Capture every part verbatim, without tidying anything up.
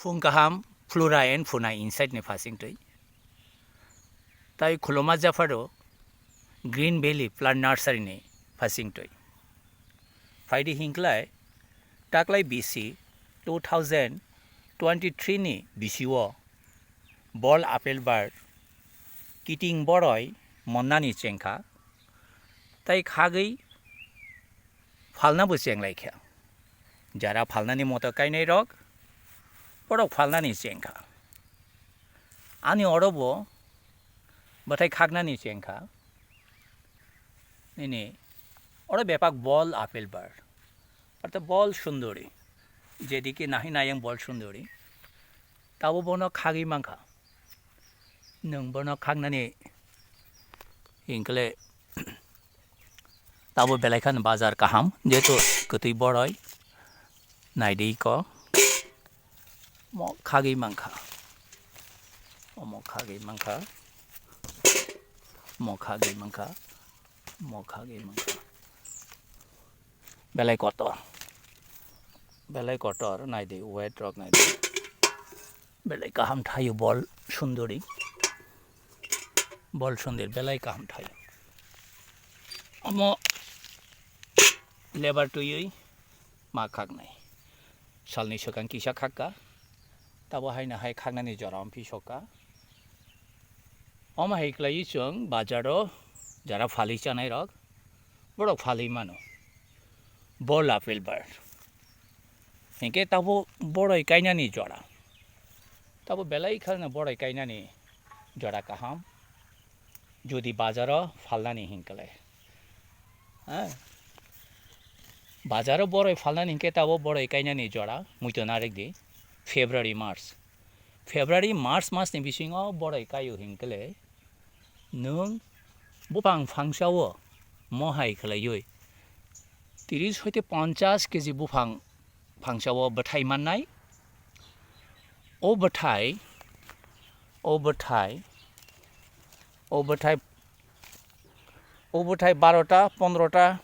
Phung kaham Flora and Fauna Insight ni phasing twi. Tai khuluma japharo Green Valley Plant Nursery ni phasing twi. Phaidi hinklai taklai bisi two thousand twenty-three ni bisio bol apple bar kiting boroi monnani chengkha. Tai khagwi phalna bo cheng lai kha. Jara phalnani moto kainai rok, borok phalnani cheng kha. Ani oro bo bwthai khaknani cheng kha. Nini oro bepak bol apple bar. Arta bol sundori. Jedike nahi nayang bol sundori. Tabo bono khagwi mankha. Nwng bono khaknani hinkle tabo belai khan bazar kaham, jehetu kwtwi boroi naidi ko. Mo khagwi mankha. Omo khagwi mankha. Mo khagwi mankha. Mo khagwi mankha. Belai kotor. Belai kotor, naidi, weight rok naidi. Belai kaham thaio bol sundori. Bol sundori, belai kaham thaio. Omo lebar twiwi ma khaknai. Salni swkang kisa khakka. Tabo haino hai khaknani jora omphi sokka. Omo hai khlaiwi chwng bazaro jara phalwi chanai rok, borok phalwi mano. Bol apple bar. Hinkhe tabo boroi kainani jora. Tabo belai kheno boroi kainani jora kaham. Jodi bazaro phalnani hinkle. Ha? Bazaro boroi phalnani hinkhe tabo boroi kainani jora, muitu narikdi. February, March. February, March masni bisingo boroi kaio hinkle. Nwng buphang phangsao mohai khlaiwi tiris hoite ponchash kg buphang phangsao bwthai mannai. O bwthai, o bwthai, o bwthai, o bwthai barota, pondrota,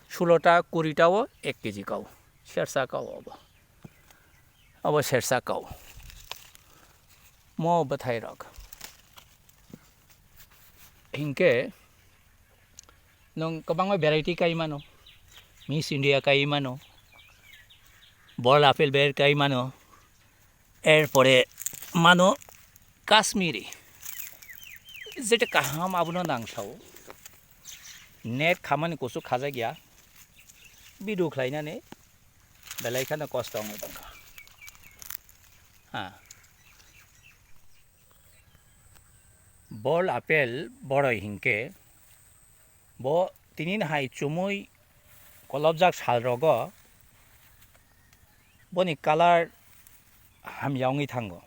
sulota, kuritao ek kg kao. Sersa kao obo. Obo sersa kao. Mo bwthai rok. Hinkhe nwng kwbangma variety kai mano. Miss India kai mano. Bol apple bear kai mano. Erpore mano Kashmiri. Jeta kaham abono nangsao. Net khamani kusu khajak ya. Bidu khlainani belai kheno kosto wngwi tongkha. Ha. Bol apple boroi hinkhe bo tinin hai chumui kolobjak sal rogo boni colour hamya wngwi thango.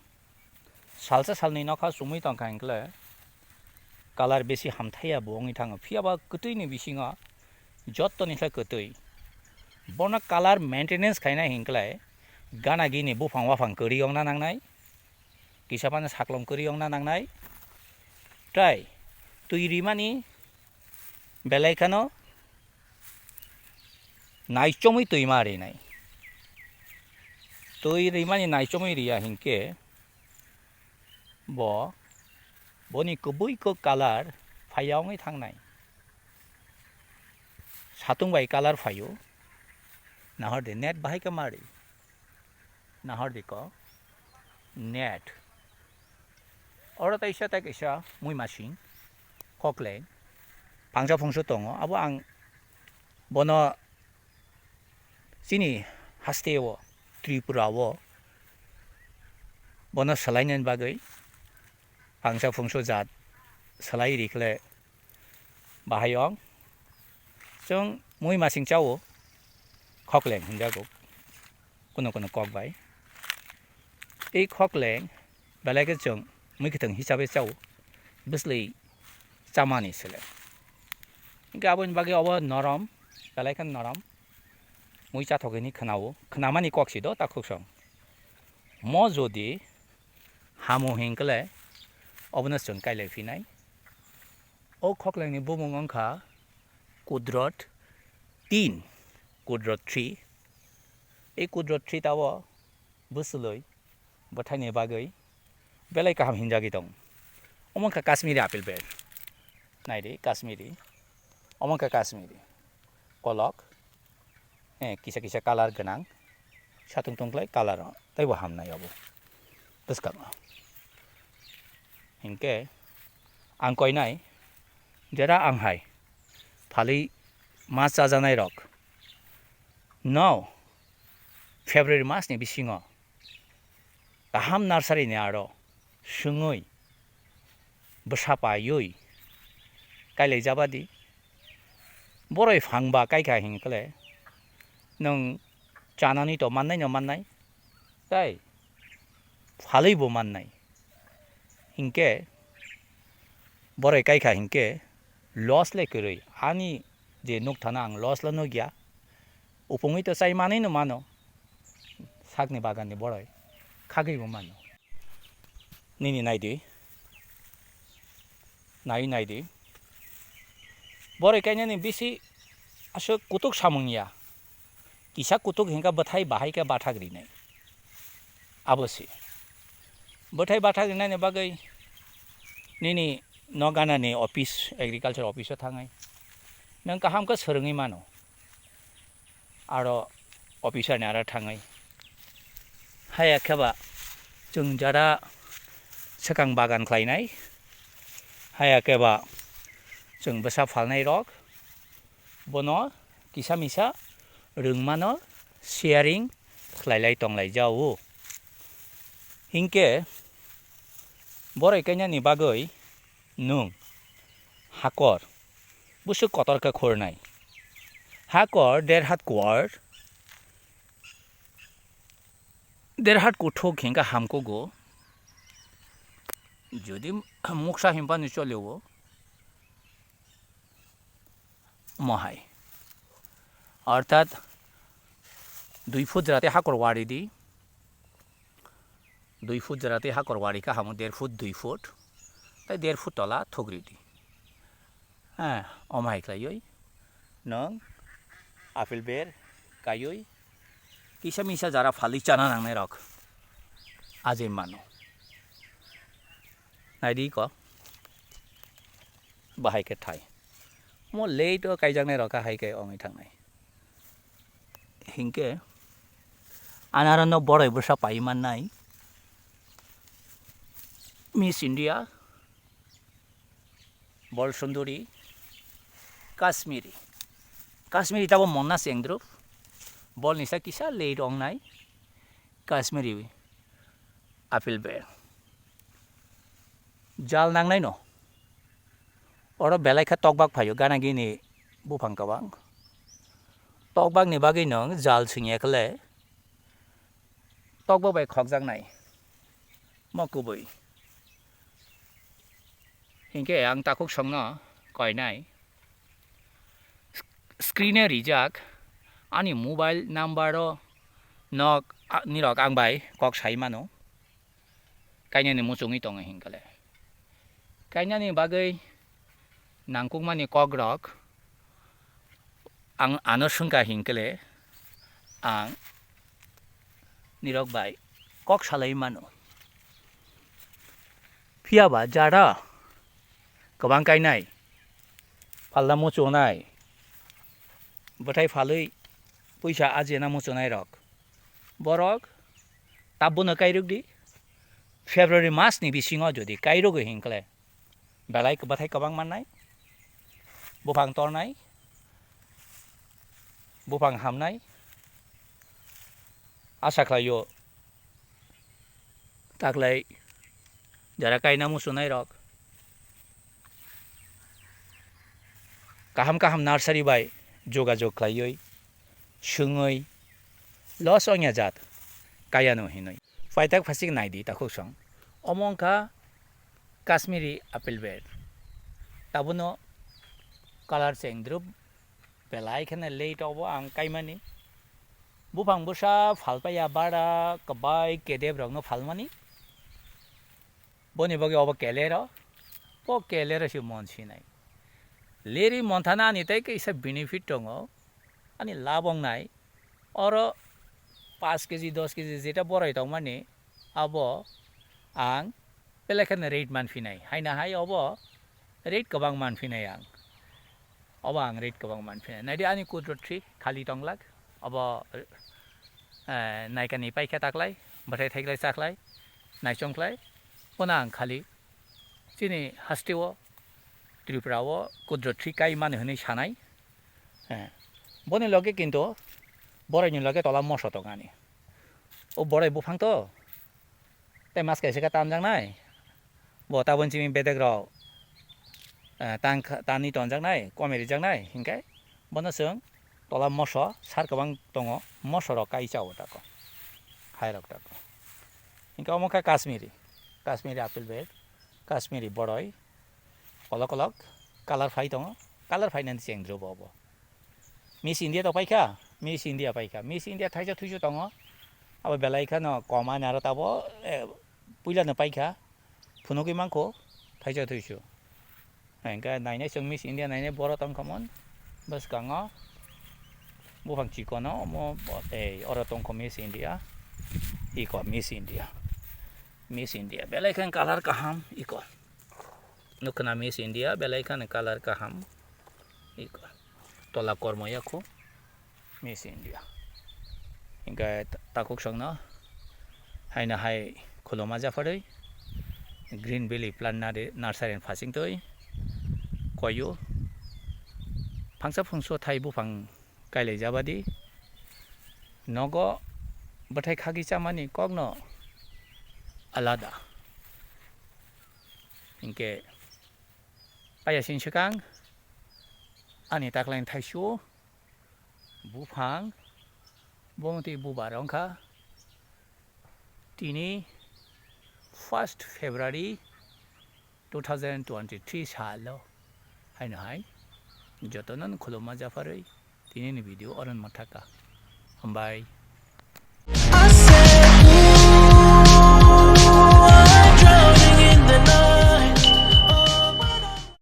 Salsa salni nokha chumui tongkha hinkle colour besi hamthaiya bo wngwi thango. Phiyaba kwtwini bisingo jottoni khe kwtwi. Bono colour maintenance khaina hinkle gana gini buphang waphang kwrwi wngna nangnai. Kisa phano saklom kwrwi wngna nangnai. Tai twi rimani belai kheno naichomwi twi ma rinai. Twi rimani naichomwi riya hinkhe bo boni kubui kok colour phaiya wngwi thangnai. Satung bai colour phaio. Nahor de net bahai khe ma ri. Nahor di ko net. Oro taisa tai kaisa muimasing kokleng phangsa phungsa tongo. Abo ang bono chini haste o, Tripura o bono swlainani bagwi phangsa phungsa jat swlai rikhle bahai ong. Chwng muimasing chao, khokleng hinjago. Kuno kuno kok bai. Tei khokleng belai khe chwng mui kwthwng hisabe chao, bwsli chamani sele. Hinkhe aboni bagwi obo norom, belai khe norom. Mui chathok hini khwnao, khwnamani kok si do takhuk song. Mo jodi hamo hinkhle obono chwng kailai phinai. O khoklengni bumung wngkha Kudrot tin, Kudrot three. Ei Kudrot three tao bwswlwi bwthaini bagwi belai kaham hinjagwi tong. Omo wngkha Kashmiri apple ber. Naidi Kashmiri. Omo wngkha Kashmiri. Kolok. Eh, kisa kisa colour gwnang. Satung tungklai colour o. Teibo hamnai obo. Bwskango. Hinkhe ang koinai jera ang hai phalwi ma chajanai rok no February mas ni bisingo kaham nursery ni aro swngwi bwsa paiwi kailaijabadi boroi phangba kaikha hinkhe nwng chanani to mannai no mannai tei phalwi bo mannai hinkhe boroi kaikha hinkhe loss le kwrwi ani je nukthana ang loss le nukya. Upungwi to chai manwi no mano. Sakni baganni boroi khagwi bo mano. Nini naidi. Nai naidi. Boroi kainani bisi aswk kutuk samung ya. Kisa kutuk hinkha bwthai bahai khe bathak rinai. Abo se. Bwthai bathak rinani bagwi nini noganani office, agriculture office o thangai. Nwng kaham khe swrwngwi mano. Aro officer ni aro thangwi. Haya khe ba chwng jara swkang bagan khlainai. Haya khe ba chwng bwsa phalnai rok. Bono kisa misa rwngmano sharing khlailai tonglaijao. Hinkhe boroi kainani bagwi nwng hakor bwswk kotor khe khornai. Hakor der hat kuar, der hat kuthuk hinkhe hamkugo. Jodi muksa himpani cholio, mohai. Orthat dui foot jora tei hakor wari di. Dui foot jora tei hakor wari kha hamo der foot, dui foot. Tai der foot tola thugri di. Ha, omhai khlaiwi nwng apple ber kaiwi kisa misa jara phalwi chana nangnai rok ajai mano. Naidi ko. Bahai khe thai. Mo late o kaijaknai rok kha hai khe ongwi thangnai. Hinkhe anaro no boroi bwsa pai mannai. Miss India, Bol Sunduri, Kashmiri. Kashmiri tabo monna chengdrup. Bol nisa kisa late ongnai. Kashmiri apple ber. Jal nangnai no. Oro belai kha tokbak phaio gana gini buphang kwbang. Tokbak ni bagwi no jal singya khle tokbak bai khokjaknai. Mo kubui. Hinkhe ang takhuk songno koinai. Screen-e rijak ani mobile number-o nok, a, nirok ang bai kok sai mano. Kainani muchungwi tongo hinkhe le. Kainani bagwi nangkukmani kokrok ang ano swngkha hinkhe le ang nirok bai kok salai mano. Phiya ba jara kwbang kainai, phalna muchungnai, bwthai phalwi puisa ajina muchungnai rok, borok tabukno kairwk di. February mas ni bisingo jodi kairwgo hinkhe belai bwthai kwbang mannai, buphang tornai, buphang hamnai, asa khlaio. Taklai jara kaina muchunai rok kaham kaham nursery bai jogajog khlaiwi swngwi loss wngya jat kaya no hinwi. Paitak phasik naidi takhuk song. Omo wngkha Kashmiri apple ber. Tabuno colour chengdrup belai kheno late obo ang kaimani. Buphang bwsa phalpaiya bara kwbai kedep rokno phalmani. Boni bagwi obo kelero. Bo kelero se mon sinai. Leri monthana ani tei kaisa benefit tongo. Ani lab wngnai. Oro paanch kg, dos kg jeta borai tongmani, abo ang belai kheno rate manphinai. Haina hai obo rate kwbang manphinai ang. Obo ang rate kwbang manphinai. Naidi ani kudro tree khali tonglak. Obo, eh, naikani paikha taklai, bwthai thaiklai chaklai, naichongklai. Bono ang khali chini hasteo Tripura o kudro tree kai mani hwnwi sanai. Eh, boni loge kintu boraini loge tola moso tongani. O borai buphang to tei mas kaisa khe tanjaknai. Bo tabon chini bedek rok, eh, tang kha, tanwi tonjaknai, komei rijaknai, hinkhe bono chwng tola moso sar kwbang tongo, moso rok kai chao tako, hai rok tako. Hinkhe omo khe Kashmiri, Kashmiri apple bed, Kashmiri boroi, kolok kolok colour phai tongo, colour phainani chengdrop bo obo. Miss India to paikha, Miss India paikha, Miss India thaisa thuisu tongo, abo belai kheno kom ani aro tabo, eh, puilano paikha, phunugwi mankho thaisa thuisu. Hingkhe nainai chwng Miss India nainai boro tongkha mon, bwskango buphang chikono omo bo tei oro tongkho Miss India, iko Miss India, Miss India belai khe colour kaham iko. Nukha na Miss India, belai kheno colour kaham. Iko. Tola kormo yakho Miss India. Hinkhe ta-, takhuk songno haino hai khuluma japharwi Green Valley Plant Nursery and Phasingtwi koyu phangsa phungso thai buphang kailaijabadi nogo bwthai khagwi chamani kokno alada. Hinkhe paya sini swkang ani taklaini thaisu buphang bomtwi bubar wngkha tini first February two thousand twenty-three salo haino hai jotono khuluma japharwi tinini video oron mathaka. Hambai.